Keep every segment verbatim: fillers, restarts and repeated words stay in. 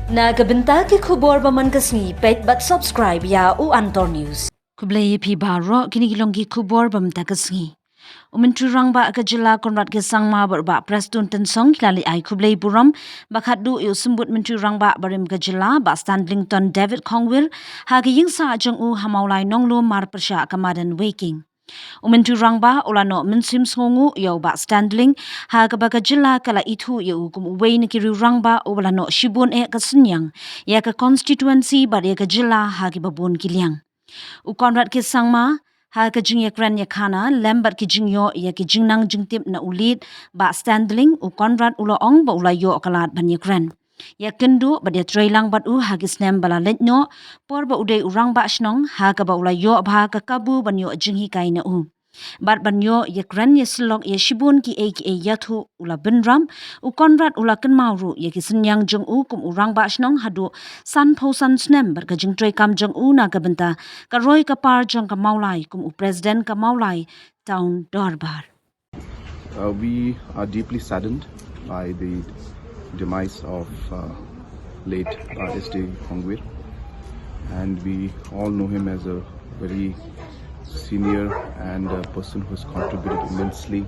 Na ka bynta ki khubor ba man ka sngi, peit bad subscribe ïa u Antor News. Khublei ïa phi baroh, kine ki long ki khubor ba mynta ka sngi. U Myntri Rangbah ka jylla Conrad K Sangma bad Bah Prestone Tynsong ki la leit ai khublei burom ba khatduh ïa u Symbud Myntri Rangbah barim ka jylla Bah Stanleyton David Khongwir ha ka ïing sah jong u ha Mawlai Nonglum mar pyrshah ka madan Weiking. U Myntri Rangbah u la noh mynsiem sngewnguh ïa u Bah Stanley, ha kaba ka jylla ka la ithuh ïa u kum uwei na ki riew rangbah uba la noh shibun eh ka synñiang ïa ka constituency bad ïa ka jylla ha kiba bun ki liang. U Conrad K Sangma, ha ka jingïakren ïakhana lem bad ki jingïoh ïa ki jingnang jingtip na u Late Bah Stanley, u Conrad u la ong ba u la ïoh ka lad ban ïakren, ïakynduh bad ïatreilang bad u ha ki snem ba la leit noh, por ba u dei u rangbah shnong, ha kaba u la ïoh bha ka kabu ban ïoh jinghikai na u. Bad ban ïoh ïakren ïasyllok ïa shibun kiei kiei ïathuh u la bynrap, u Conrad u la kynmaw ruh ïa ki synñiang jong u kum u rangbah shnong haduh sanphew san snem bad ka jingtreikam jong u na ka bynta ka roi ka par jong ka Mawlai kum u President ka Mawlai Town Dorbar. Uh, we are deeply saddened by the demise of uh, late uh, S D Khongwir, and we all know him as a very senior and a person who has contributed immensely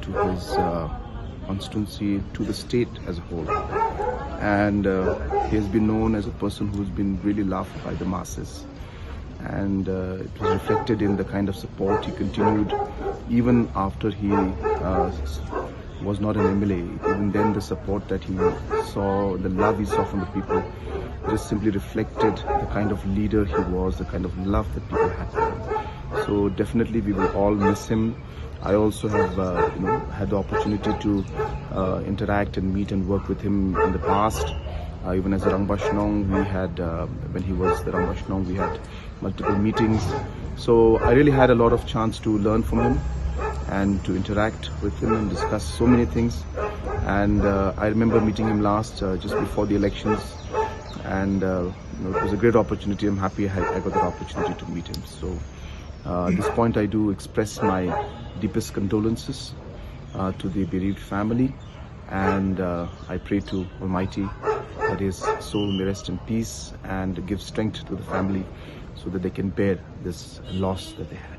to his uh, constituency, to the state as a whole. And uh, he has been known as a person who's been really loved by the masses. And uh, it was reflected in the kind of support he continued even after he uh, was not an M L A. Even then, the support that he saw, the love he saw from the people, just simply reflected the kind of leader he was, the kind of love that people had for him. So definitely, we will all miss him. I also have, uh, you know, had the opportunity to uh, interact and meet and work with him in the past. Uh, even as a Rangbah Shnong, we had, uh, when he was the Rangbah Shnong, we had multiple meetings. So I really had a lot of chance to learn from him and to interact with him and discuss so many things. And uh, I remember meeting him last uh, just before the elections, and uh, you know, it was a great opportunity. I'm happy I, I got that opportunity to meet him. So uh, at this point, I do express my deepest condolences uh, to the bereaved family, and uh, I pray to Almighty that his soul may rest in peace and give strength to the family so that they can bear this loss that they had.